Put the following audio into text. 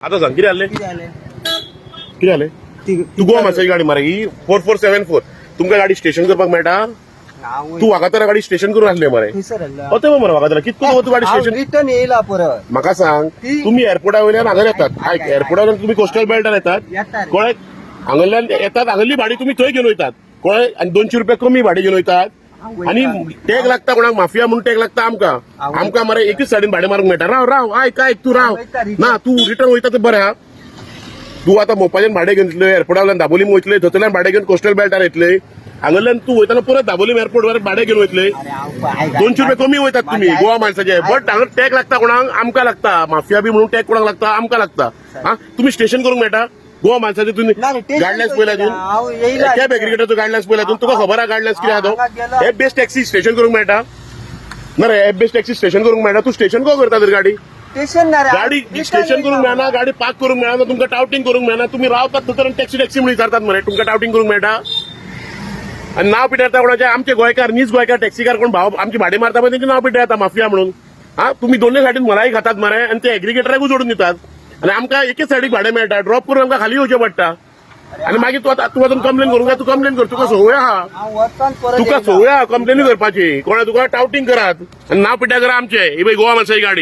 आता सांग, कितें जालें? कितें जालें? कितें जालें? तूं गोवा मासाची गाडी मरे ही 4474. तुमकां गाडी स्टेशन करपाक मेळटा? तूं वागातरा गाडी स्टेशन करून आसले मरे. थंयसर आसलो. अते मरे वागातरा कितको तूं गाडी हांव स्टेशन रिटर्न येयला परत. म्हाका सांग, तुमी एअरपोर्टा वयल्यान हांगा येतात. आयक, एअरपोर्टा वयल्यान तुमी कोस्टल बेल्टार येतात. येता रे. कळ्ळें? हांगल्यान येतात, हांगली भाडी तुमी थंय घेवन वयतात, कळ्ळें? आनी 200 रुपया कमी भाडें घेवन वयतात. आनी टॅग लागता कोणाक? माफिया म्हणून टॅग लागता आमकां. आमकां मरे एकूच सायडीन भाडें मारूंक मेळटा. राव राव, आयक आयक, तूं राव ना. तूं रिटर्न वयता तें बरें आहा. तूं आतां मोपाच्यान भाडें घेवन येतले, एअरपोर्टा वयल्यान दाबोलीम वयतले, थंयसरल्यान भाडें घेवन कोस्टल बेल्टार येतले, हांगल्यान तूं वयतना परत दाबोलीम एअरपोर्ट वर भाडें घेवन वयतले. अरे हांव आयक, 200 रुपया कमी वयतात तुमी गोवा माणसाचे. बट हांगा टॅग लागता कोणाक? आमकां लागता. माफिया बी म्हणून टॅग कोणाक लागता? आमकां लागता. हा, तुमी स्टेशन करूंक मेळटा गोवा माणसाचे? तुमी ना रे, स्टेशन गायडलायन्स पयला करूंक ना. हांव येयला. तूं? कॅब एग्रीगेटरचो गायडलायन्स पयला तूं? तुका खबर आहा गायडलायन्स कितें आहा हांगा तो? गेलो. एप बेस टॅक्सी स्टेशन करूंक मेळटा ना रे? एप बेस टॅक्सी स्टेशन करूंक मेळटा? तूं स्टेशन को करता तर गाडी? स्टेशन ना रे. गाडी रिटर्न स्टेशन करूंक येयला. मेळना, गाडी पार्क करूंक मेळना, तुमकां टावटींग करूंक मेळना. तुमी रावतात थंयसर आनी टॅक्सी टॅक्सी म्हणून विचारतात मरे. तुमकां टावटींग करूंक मेळटा? आनी नांव पिटारता कोणाचें? आमचे गोंयकार, नीज गोंयकार टॅक्सीकार कोण भाव आमची भाडें मारता पळय, तेंचें नांव पिटारता माफिया म्हणून. हा, तुमी दोनूय सायडीन मलाई खातात मरे आनी ते एग्रीगेटराकूय जोडून दितात आनी आमकां एकेच सायडीक भाडें मेळटा. ड्रॉप करून आमकां खाली येवचें पडटा. आनी मागीर तूं आतां तूं वचून कंप्लेन करूंक जाय. तूं कंप्लेन कर, तुका संवय आहा. हांव वचोन परत तुका येयला. संवय आहा कंप्लेनी करपाची. कोणा तुका टावटींग करात आनी नांव पिड्ड्यार करा आमचें. ही पळय गोवा माणसाची गाडी.